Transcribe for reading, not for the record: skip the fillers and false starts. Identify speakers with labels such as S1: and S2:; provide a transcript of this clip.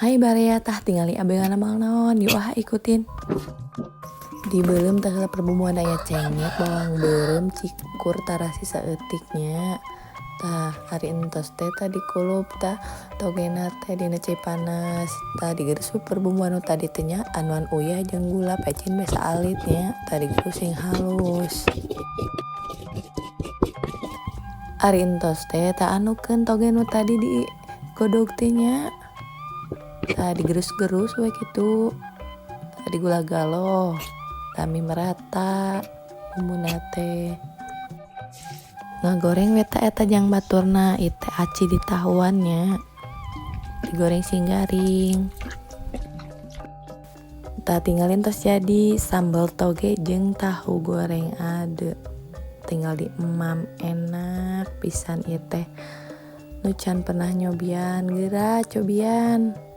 S1: Hai baraya, tah tingali abdi ngadamel naon, yuk ah ikutin. Dibeuleum teh heula perbumbuan, aya cengek, bawang beureum, cikur, tarasi saeutik nya. Tah, ari entos teh tah dikulup tah togena teh dina cai panas. Tah, digerus perbumbuan nu tadi teh nya, anuan uyah jeung gula pecin we saalit nya. Tah, digerus sing halus. Ari entos teh tah anukeun toge nu tadi digodog teh nya. Tah, digerus-gerus we kitu. Tah, digula galoh, tah mie merata bumbuna teh. Ngagoreng we tah eta jang baturna, ieu teh aci di tahuan nya. Digoreng sing garing. Tah, tinggalin tos jadi sambal toge jeung tahu goreng, adeuh. Tinggal diemam, enak pisan ieu teh. Nu can pernah nyobian geura cobian.